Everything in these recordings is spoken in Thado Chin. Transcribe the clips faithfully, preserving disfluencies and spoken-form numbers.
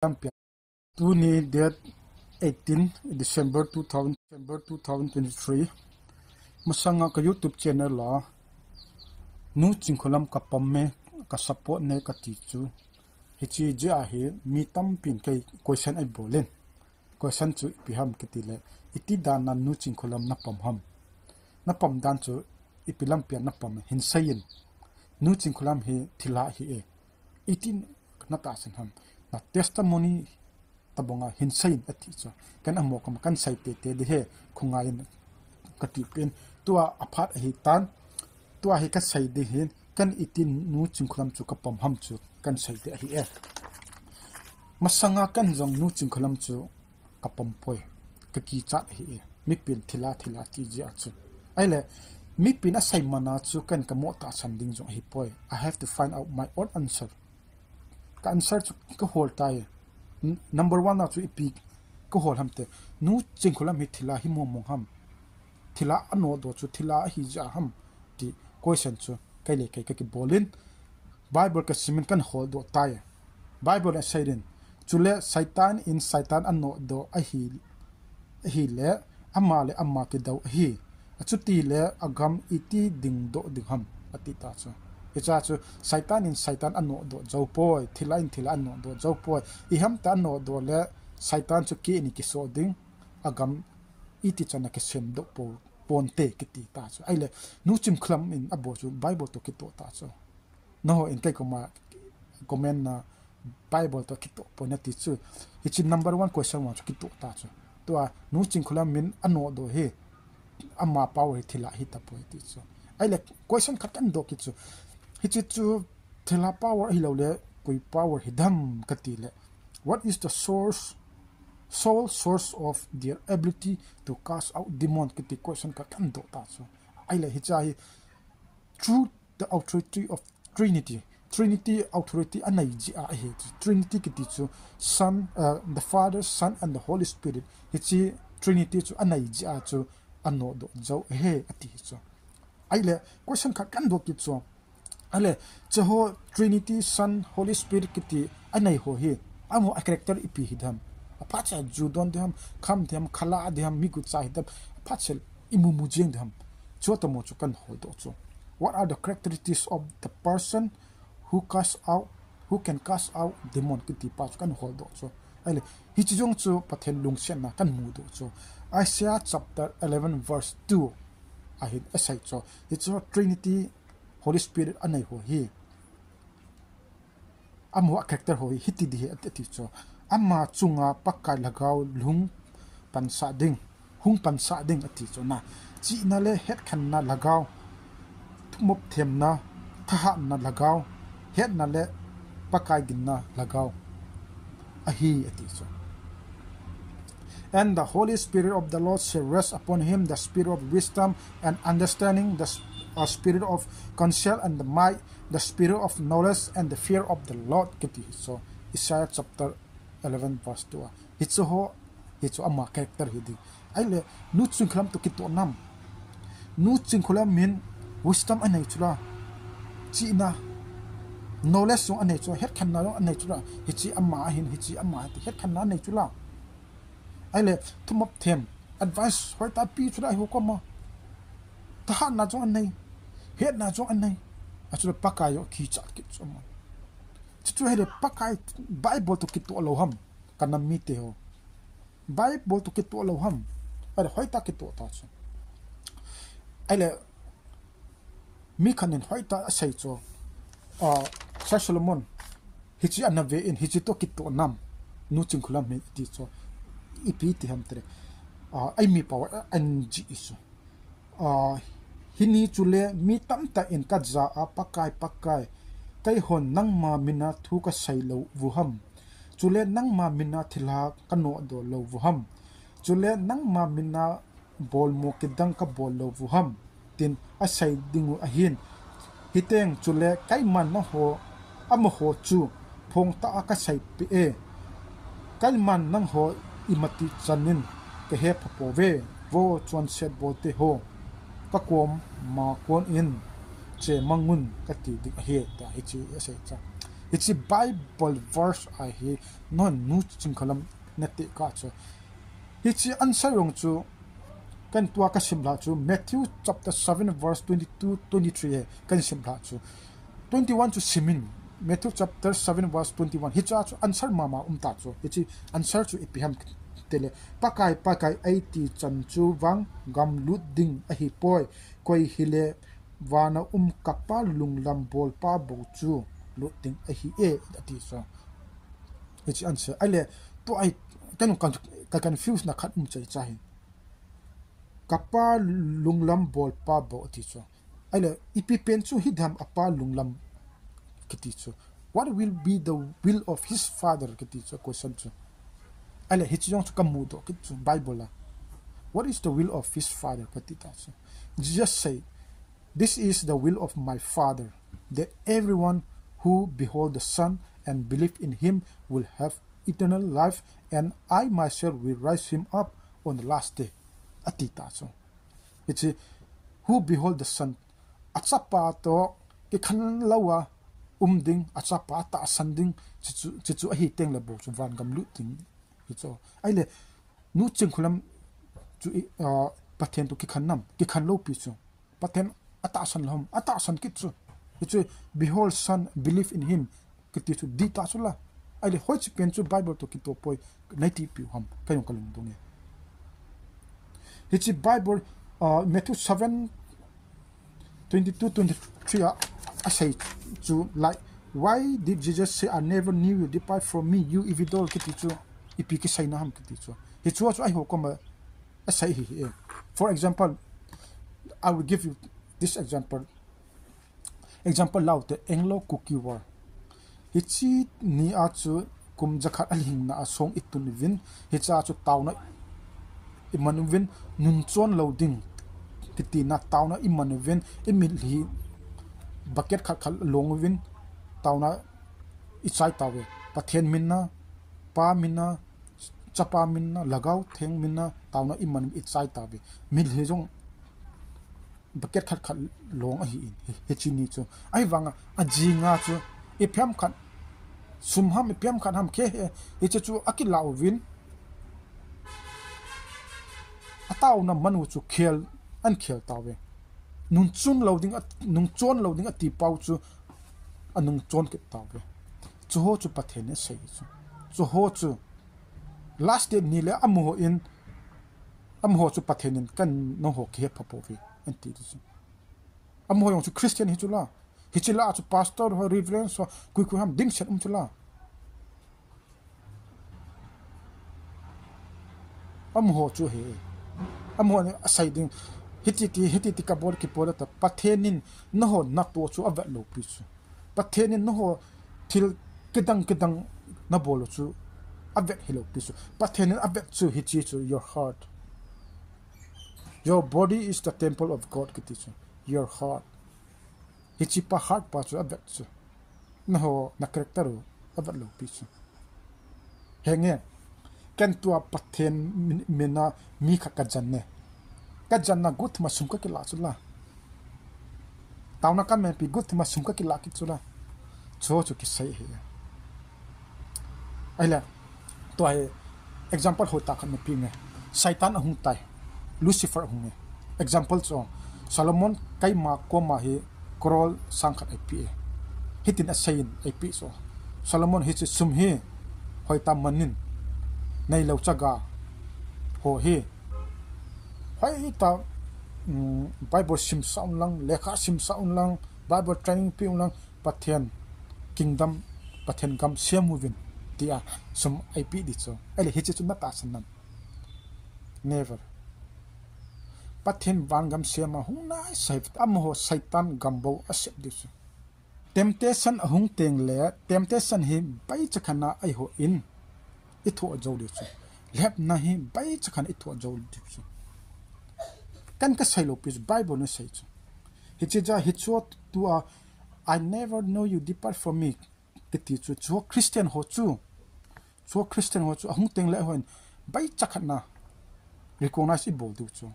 Lampian. Tuni date eighteen December two thousand, December two thousand twenty-three. Masanga ka YouTube channel a Nu Chingkholam ka pom e, ka support e ka ti chu. Hiche jeh a hi mi tampin kei question ei bol in. Question chu ipi ham kiti le, iti dan a Nu Chingkholam na pom ham? Na pom dan chu ipi lampian na pom e, hin seiyin. Nu Chingkholam hi thilha ahi e. Iti na tahsan ham? Na testimony tabang a hin seiyin ati chu. Ken amaho koma kahin sei teitei ding ahi, khongai in ka ti pen. Tua aphat ahi tan, tua hi ka sei ding ahin, ken iti Nu Chingkholam chu ka pom ham chu kahin sei ding ahi e. Masanga ken jong Nu Chingkholam chu ka pom poi, ka kichat ahi e. Mipin thilha, thilha ti jeh a chu. Ahile, mipin asei man a chu ken ka mo tahsan ding jong ahi poi. I have to find out my own answer. Ka answer chu ka hol tai. N-, number one a chu ipi ka hol ham ti le, Nu Chingkholam hi thilha hi mong mong ham? Thilha anodoh chu thilha ahi jeh a ham? Ti question chu kei le kei ka kibol in, Bible ka sim in kahin holdoh tai. Bible in asei in, chule Satan in Satan anodoh ahi, ahile, ama le ama kidou ahi. Achuti le agam iti dingdoh ding ham, ati ta chu. Hiche a chu Satan in Satan anodoh jou poi, thilha in thilha anodoh jou poi. Ihamtia anodoh le Satan chu kei in kiso ding, agam iti chan a kisemdoh po, ponte kiti ta chu. Ahile, Nu Chingkholam in abol chu Bible toh kitoh ta chu. Nangho in kei koma comment na Bible toh kitoh poi nati chu. Hiche number one question vang chu kitoh ta chu. Tua Nu Chingkholam in anodoh hi, ama power hi thilha ahi tapoi ti chu. Ahile question khat kahin doh kit chu. Hiche chu thilha power ahilou le koi power hidem kati le, what is the source, sole source of their ability to cast out demon kiti question khat kahin doh ta chu. Ahile hiche a hi through the authority of Trinity. Trinity authority anei jeh a ahi. Trinity kiti chu Son, uh, the Father, Son and the Holy Spirit. Hiche Trinity chu anei jeh a chu anodoh jou ahi ati chu. Ahile question khat kahin doh kit chu. Ahile, hicheho Trinity, Son, Holy Spirit kiti anei ho hi, amaho a character ipi hidem? Aphat seh a ju don ding ham, kham ding ham, khala ding ham, mi gucha hidem? Aphat seh a imu mu jeng ding ham? Chu tamo chu kahin holdoh chu. What are the characteristics of the person who cast out, who can cast out demon kiti pa chu kahin holdoh chu. Ahile, hiche jong chu Pathen lungsetna kahin mudoh chu. Isaiah chapter eleven verse two ahin asei chu. Hiche Trinity, Holy Spirit anei ho hi, amaho a character ho hi hiti ding ahi ati chu. Ama chunga Pakai lhagao hung pansah ding, hung pansah ding ati chu na. Chihna le hetkhenna lhagao, thumop themna, thahatna lhagao, hetna le Pakai ginna lhagao ahi ati chu. And the Holy Spirit of the Lord shall rest upon him, the spirit of wisdom and understanding, the s-, uh, spirit of counsel and the might, the spirit of knowledge and the fear of the Lord kiti. So Isaiah chapter eleven verse two a. Hicheho, hichu ama character hi ding. Ahile, Nu Chingkholam toh kitoh nam? Nu Chingkholam in wisdom anei chu la, chihna, knowledge jong anei chu la, hetkhenna jong anei chu la, hiche ama ahin, hiche ama ahi ti hetkhenna anei chu la. Ahile, thumop them, advice hoitah pi chu la, hiho koma. Thahatna jong anei, hetna jong anei. Achule Pakai jong kichat kit chu ama. Chuchu ahile Pakai, Bible toh kitoh lou ham? Ka nam mite ho, Bible toh kitoh lou ham? Ahile hoitah kitoh ta chu. Ahile mi khat in hoitah asei chu, ah, Sir Solomon, hiche ana ve in, hiche toh kitoh nam, Nu Chingkholam hi ti chu, ipi ti ham tile, ah, eimi power ahin jih chu. Ah, hini chule mi tamtah in ka ja a, Pakai, Pakai, keihon nangma mina thu ka sei lou u ham? Chule nangma mina thilha ka nodoh lou u ham? Chule nangma mina bolmo kidang ka bol lou u ham? Tin asei ding u ahin. Hiteng chule keiman nangho, amaho chu phongtah a ka seipeh e. Keiman nangho imati chan in ka hepha pouve. Vo chonset bolte ho, ka koma kon in chemang un ka ti ding ahi, tia hiche asei chu. Hiche Bible verse a hi, non nu chingkhalam nate ka chu. Hiche answer jong chu, kan tua ka simlha chu, Matthew chapter seven verse twenty-two, twenty-three he, kan simlha chu. Twenty-one chu simin, Matthew chapter seven verse twenty-one. Hiche a chu answer mama um ta chu. Hiche answer chu ipi ham tile. Pakai, Pakai, eiti chan chu vangam lut ding ahipoi. Koi hile vana um ka Pa lunglam bolpa bou chu lut ding ahi e, ati chu. Hiche answer. Ahile, tua hi, kan, kan, ka confuse na khat um chai cha hi. Ka Pa lunglam bolpa bou ati chu. Ahile, ipi pen chu hi dam a Pa lunglam kiti chu. What will be the will of his Father kiti chu, question chu. Ahile, hiche jong chu ka mudoh kit chu, Bible a. What is the will of his Father kati ta chu. Jesus say, "This is the will of my Father, that everyone who behold the Son and believe in him will have eternal life, and I myself will raise him up on the last day." Ati ta chu. Hiche, "Who behold the Son," a chapa toh kikhen lou a um ding, a chapa tahsan ding, chuchu, chuchu ahi teng le bou chu vangam lut ding. Hichu. Ahile, nu chingkhalam chu i, ah, Pathen toh kikhen nam, kikhen lou pi chu. Pathen atahsan lou ham, atahsan kit chu. Hichu, "Behold Son, believe in him," kiti chu, di ta chu la. Ahile, hoiche pen chu Bible toh kitoh poi, nei ti piu ham, ka jong ka lungdong e. Hiche Bible, ah, Matthew seven, twenty-two, twenty-three a, asei chu, like, "Why did Jesus say, 'I never knew you, depart from me, you evil doer'?" kiti chu, ipi kiseina ham kiti chu. Hichu chu eiho koma asei hi hi e. For example, I will give you this example. Example lou te, Anglo-Kuki War. Hiche ni a chu kum jakhat alhingna a song i tun uvin, hiche a chu taona i man uvin, nunchon lou ding kiti na taona i man uvin, i mitlhi bucket khat khat long uvin, taona i chai tauve. Pathen min a, Pa min a, Chapa min a, Lhagao Theng min a, taona i man uvin i chai tauve. Mitlhi jong bucket khat khat long ahi in, hi, hiche ni chu. Ahivanga, ajing a chu, ipi ham khat, sum ham, ipi ham khat ham khe he, hiche chu akilah uvin, ataona man u chu khel, ahin khel tauve. Nunchon lou ding a, nunchon lou ding ati pau chu, anunchon kit tauve. Chuho chu Pathen in asei chu. Chuho chu, last day ni le amaho in, amaho chu Pathen in kan nangho kihe pha pouve, ahin ti chu. Amaho jong chu Christian hi chu la. Hiche la chu pastor ho, reverend ho, koi koi ham dimset um chu la. Amaho chu he. Amaho in asei ding. Hiti ti, hiti ti kabol kibol ta. Pathen in nangho natoh chu avet lou pi chu. Pathen in nangho thil kidang kidang nabol u chu avet hilou pi chu. Pathen in avet chu hiche chu your heart. Your body is the temple of God kiti chu. Your heart. Hiche pa heart pa chu avet chu. Nangho na character u avet lou pi chu. Henge, ken tua Pathen min, min a mi khat ka jan ne. Ka jan na guhthim a sum ka kilah chu la. Taona ka manpi guhthim a sum ka kilah kit chu la. Chuho chu kisei hi. Ahile, tua hi example hoitah khat na pe nge. Satan ahung tai. Lucifer ahung e. Example chu, Solomon keima koma hi crore sang khat eipeh e. Hitin asei in eipeh chu. Solomon hiche sum hi hoitah man in neilou chaga ho hi. Hoitah, um, Bible simsah un lang, lekha simsah un lang, Bible training pe un lang, Pathen kingdom, Pathen gam sem uvin tia sum eipeh di chu. Ahile hiche chu na tahsan nam. Never. Pathen vangam sem a hung nai sai, amaho Satan gam bou asep di chu. Temptation ahung teng le, temptation hi baicha khat na eiho in i thoh jou di chu. Lhepna hi baicha khat na i thoh jou di chu. Ken ka sei lou pi chu, Bible in asei chu. Hiche jeh a hichu tua, "I never know you, depart from me," kiti chu, chuho Christian ho chu. Chuho Christian ho chu, ahung teng le eiho in baicha khat na recognize i bol diu chu.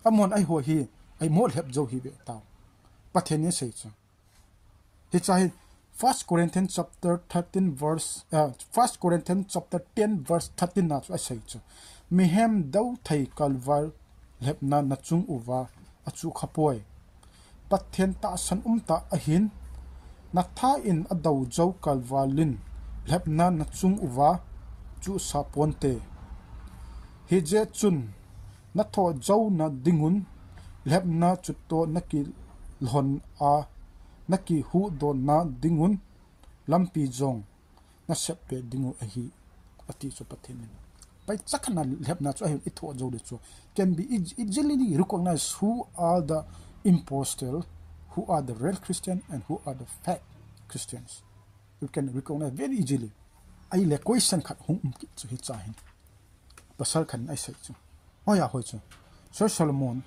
Amahon eiho hi, eimo lhep jou hi ve tau. Pathen in asei chu. Hiche hi, First Corinthians chapter thirteen verse, uh, First Corinthians chapter ten verse thirteen na chu asei chu. Mihem dou thei kalval lhepna nachung uva achuh khapoi. Pathen tahsan umtah ahin, natha in adou jou kalval in lhepna nachung uva chuhsa ponte. Hijeh chun, nathoh jouna dingun, lhepna chutoh nakilhon a, nakihuhdohna dingun, lampi jong nasep peh dingu ahi, ati chu Pathen in. Paicha khat na lhepna chu ahin ithoh jou le chu. Can be eas-, easily recognize who are the impostor, who are the real Christian, and who are the fake Christians. You can recognize very easily. Ahile question khat hung um kit chu hicha hin. Pasal khat in asei chu. Hoiya hoi chu. Sir Solomon,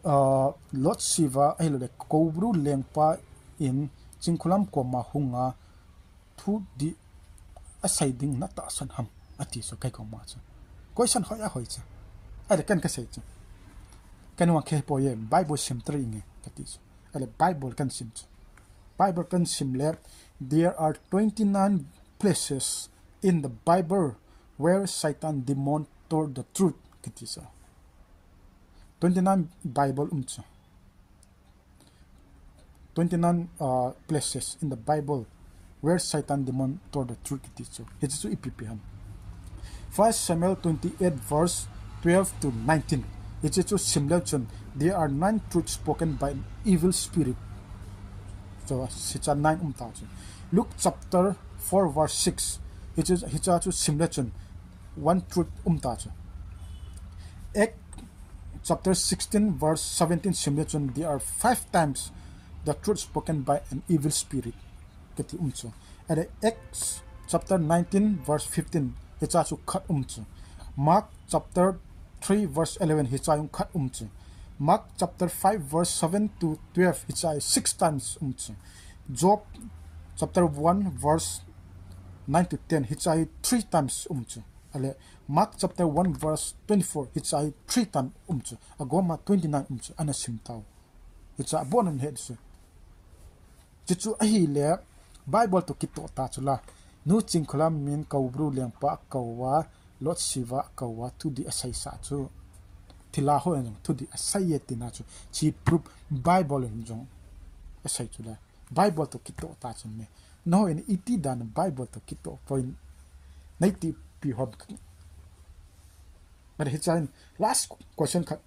uh, Lord Shiva, ahilou le, Koubru lengpa in Chingkhulam koma hunga thudih asei ding natahsan ham, ati chu kei koma chu. Question hoiya hoi chu. Ahile ken kasei chu. Ken vang khe poi e, Bible sim tari nge, kati chu. Ahile Bible kasim chu. Bible kasim le, there are twenty-nine places in the Bible where Satan demon told the truth, kiti chu. Twenty-nine Bible um chu. Twenty-nine, uh, places in the Bible where Satan demon told the truth, kiti chu. Hichu ipi ipi ham. First Samuel twenty-eight verse twelve to nineteen. Hichu sim le chun, there are nine truths spoken by an evil spirit. So, hicha nine um ta chu. Luke chapter four verse six. Hichu, hicha chu sim le chun, one truth um ta chu. Acts chapter sixteen verse seventeen sim le chun, there are five times the truth spoken by an evil spirit, kati um chu. Ahile Acts chapter nineteen verse fifteen, hicha chu khat um chu. Mark chapter three verse eleven, hicha jong khat um chu. Mark chapter five verse seven to twelve, hicha six times um chu. Job chapter one verse nine to ten, hicha three times um chu. Ahile Mark chapter one verse twenty-four, hicha three times um chu. Agoma twenty-nine um chu. Ana sim tau. Hicha abon in het chu. Chuchu ahile, Bible toh kitoh ta chu la. Nu Chingkhulam in Koubru lengpa akou a, Lord Shiva akou a, thudih asei sa chu. Thilha hon jong thudih asei e tina chu. Hiche proof Bible in jong asei chu la. Bible toh kitoh ta chu me. Nangho in iti dan a Bible toh kitoh poi, nei tipi hom. Ahile hicha hin last question khat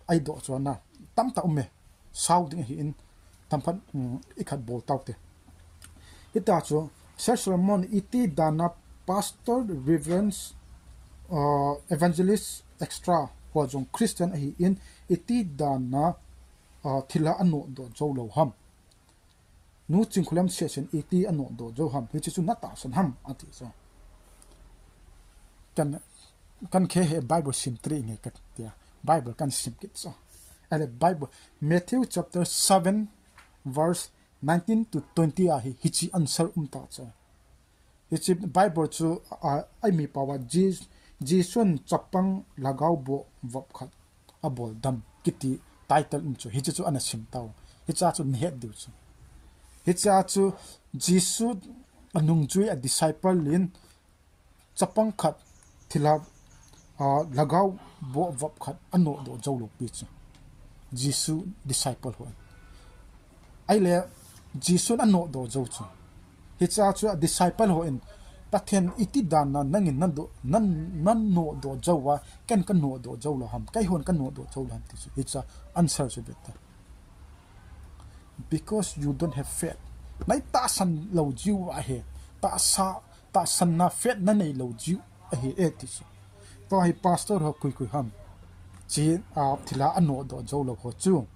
eidoh chu ana. Tamtah um e. Sao ding ahin. Tamkhat, um, ikhat bol tau te. Hitia chu, Sir Solomon, iti dan a pastor, reverends, uh, evangelist, extra, ho jong Christian ahin, iti dan a, uh, thilha anodoh jou lou ham. Nu Chingkhulam seh seh in iti anodoh jou ham. Hiche chu natahsan ham, ati chu. Kan, kan khe he Bible sim tari nge katia. Bible kasim kit chu. Ahile Bible, Matthew chapter seven, verse nineteen to twenty a hi, hiche answer um ta chu. Hiche Bible chu, a, a mi pao a, Je-, Jesun chapang lhagao boh vop khat abol dam kiti title um chu. Hiche chu ana sim tau. Hicha chu nahet diu chu. Hicha chu Jesu anungjui a disciple in chapang khat thilha, a, lhagao boh vop khat anodoh jou lou pi chu. Jesu disciple hon. Ahile, Jesun anodoh jou chu. Hicha chu a disciple hon, Pathen iti dan a nangin nadoh, nan, nanodoh jou a, ken kanodoh jou lou ham, keihon kanodoh jou lou ham ti chu. Hicha answer chu ve ta. Because you don't have faith. Nei tahsan lou jiu ahi. Tahsa, tahsanna faith nanei lou jiu ahi e ti chu. Tua hi pastor ho koi koi ham. Hiche, a, thilha anodoh jou lou ho chu.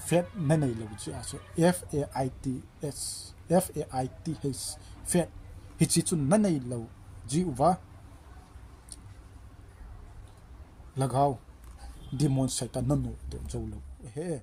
Faith nanei lou jiu a chu. F A I T H. F A I T H. Faith. Hiche chu nanei lou jiu va. Lhagao. Demon Satan nanodoh jou lou. He.